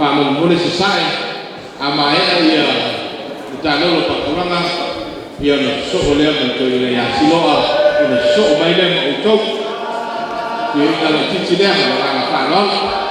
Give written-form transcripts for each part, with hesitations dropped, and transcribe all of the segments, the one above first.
Faamolemole sasae a maea ia le taaloga o Pakuranga ia ona sosoo lea ma le toeaina ia Siloa ona sosoo mai lea ma outou. Viiga laitiiti lea ma le agaga faaaloalo.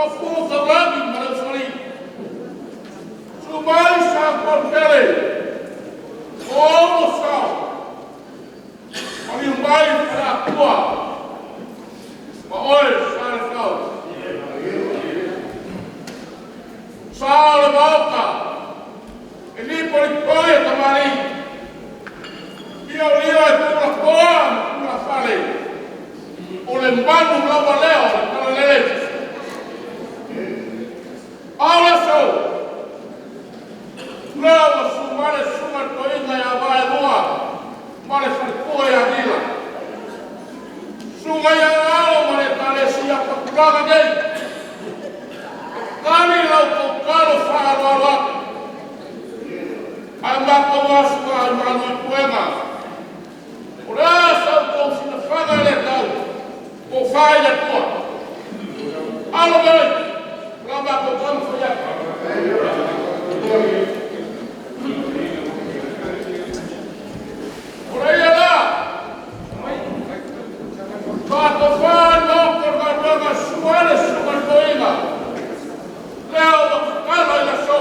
Maopu Taulagi ma le Usoalii, Susu mai Sa Pele, o ou sao, maliu mai Faleatua ma oe Salefao. Sa o le Maota, e lipolipoi e tamalii, Lio lio e tuulafoa ma tulafale, o le manu lava lea o le talalelei. A o le aso, lea ua susu mai le susuga i le toeaina ia Vaelua ma le faletua ia Nila. Susuga ia Alo ma le Ekalesia Fatulaga nei, e tali la outou talo faaaloalo atu, ae matou asu ai malu i puega. O le a sa outou sinafaga le tau, tofa i le Atua. Alo mai, o la matou taumafai atu. O le ia la, faatofa le Maota o le galuega, susu ai le susuga i le toeaina, lea ua tatalo i le aso.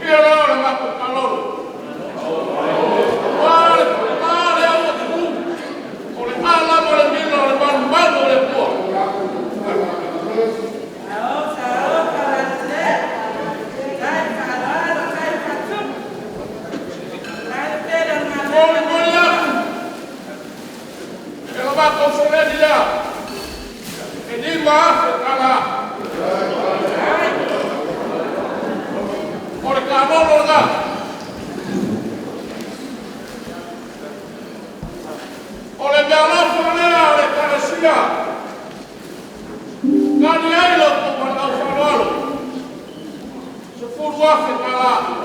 Ia lea o le matou taalolo. Aua le pa le au atunuu, o le alama o le mila o le malumalu o le Atua. Molimoli atu e la matou seleni lea, e $5,000. O le taalolo lena. O le meaalofa lea a le Ekalesia, tali ai lo outou valaau faaaloalo, $10,000.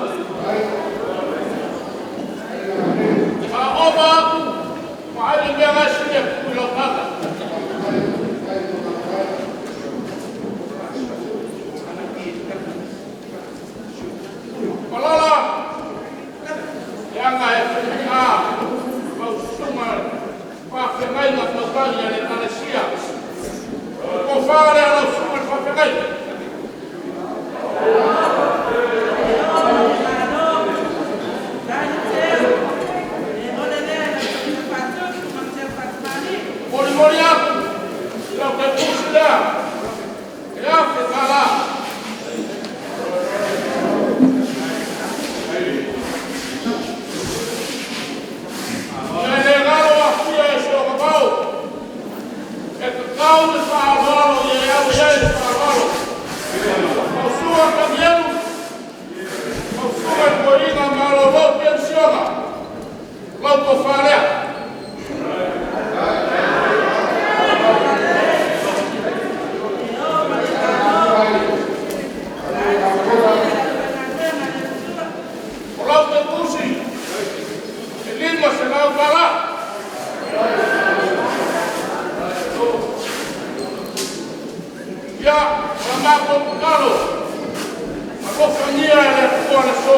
A ova atu, vaai le mea la e sili e tuu i lau taga. Palala, leaga e faigata lau susuga faafeagaiga taulagi a le Ekalesia. O le tofa lea lau susuga i le faafeagaiga. Molimoli atu i lau tepusi lea, e $1,000. Ia e le galo Afia i si ona vao, e tatau le faaaloalo ia e ave i ai le faaaloalo. Lau susuga Tanielu, lau susuga i le toeaina malolo penisiona, lau tofa lea. O lau tepusi, e $500. Ia, o la matou tatalo, alofagia e le Atua le aso.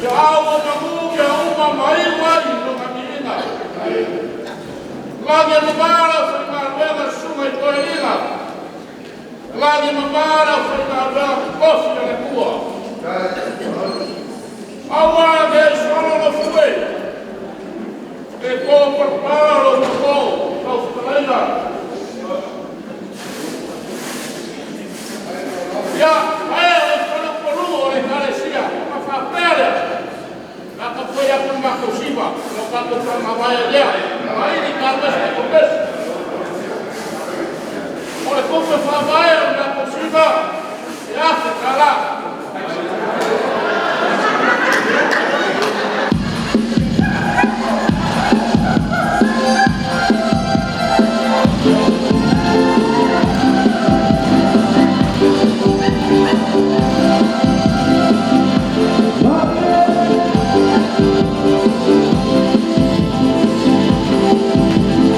Ia au o manu ia uma ma iu ai lona viiga. Lagi e mama le aufaigaluega susuga i toeaiina. Lagi e mama le aufaigaluega totofi a le Atua. Aua ne i solo lo fue, e to palapala lo toto, lau fetalaiga. Ia, ae o le faleupolu o le Ekalesia, ma faapea lea, la taufai atu le matou siva, lau tatou faamavae ai lea, vaili tatou ese pesi. O le tupe faavae o le matou siva, e $1,000.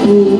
Oh,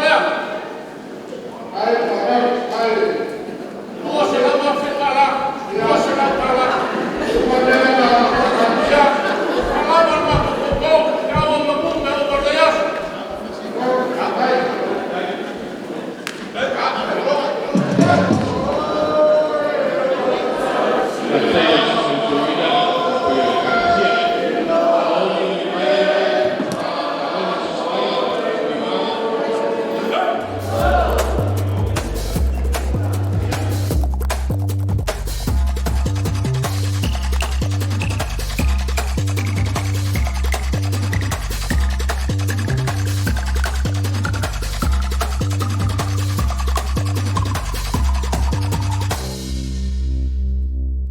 Lea,